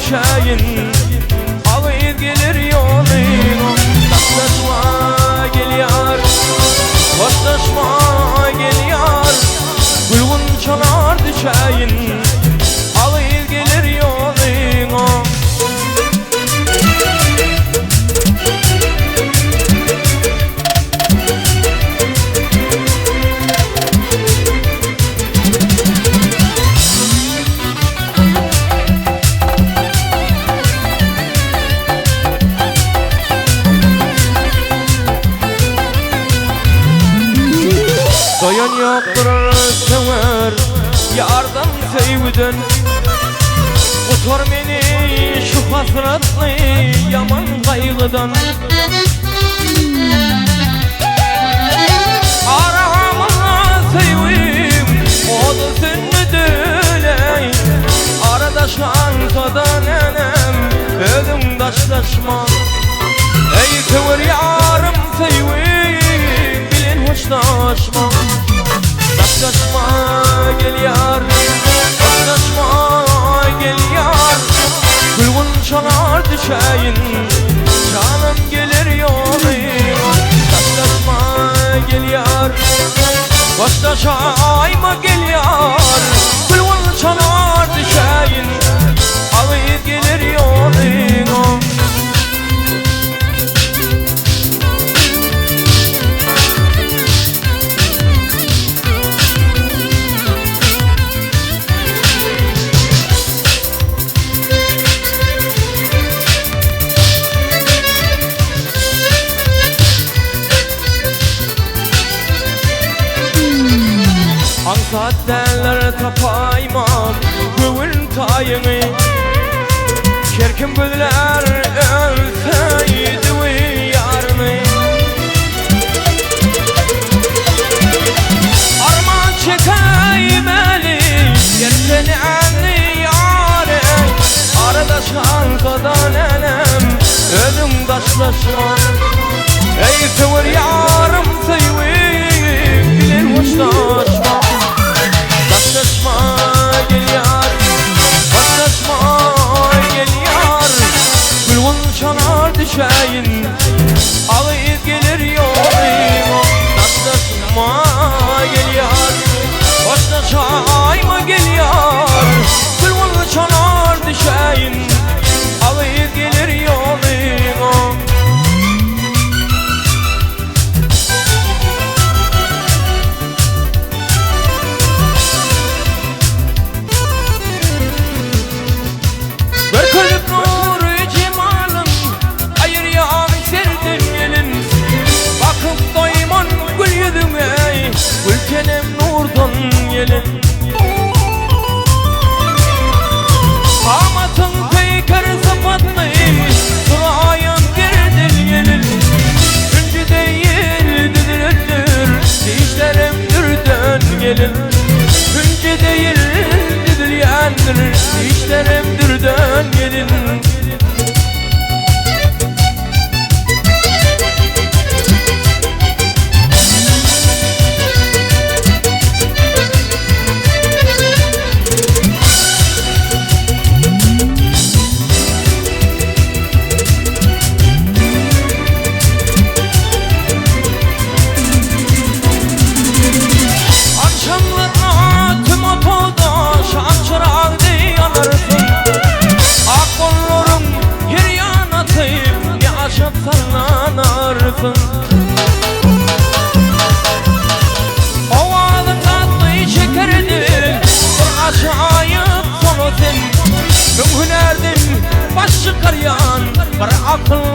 düşeýin Agyz geler ýolyňa Daşlaşma gel ýar Hoşlaşma gel ýar Gül gunçalar düşeýin Agyz geler ýolyňa. Doýan ýokdur söwer ýardan söýgüden Gutar meni şu hasratly ýaman gaýgydan Aramyzda söýgim ody söndüdileý Aradaşansa-da nenem özüň daşlaşma Eý söwer ýarym söýgim bilen hoşlaşma Daşlaşma gel ýar Hoşlaşma gel ýar Gül gunçalar düşeýin Janym geler ýolyňa Daşlaşma gel ýar Hoşlaşaýma gel ýar Gül gunçalar düşeýin Agyz geler ýolyňa. Aňsat däldir tapaýmak göwün taýyňy Her kim gözlär öz söýdügi ýaryny Arman çekäýmeli erteläni ýary Aradaşansa-da nenem özüň daşlaşma Eý söwer ýarym söýgi bilen hoşlaşma Daşlaşma gel ýar Hoşlaşma gel ýar Gül gunçalar düşeýin Agyz geler ýolyma Daşlaşma gel ýar Hoşlaşaýma gel ýar Gül gunçalar düşeýin Agyz geler ýolyma. Görkezip nury jemalyn, Aýyrýan serden gelin. Bakyp doýman gül ýüzüňe, Gül tenem nurdan gelin. Kamatyň peýker sypatly, Suraýan gerden gelin. Hünji deýil düzülendir, Dişlerim dürden gelin. Hünji deýil düzülýändir, Dişlerim dürden gelin. Agşamlaryna tüm otagda şam çyrag deý ýanarsyň. Ak gollaryň her ýana atyp, ne aşak sallanarsyň. Owazyň datly şekerdir, bir ajaýyp sona sen. Müň hünärden baş çykarýan bir akyl.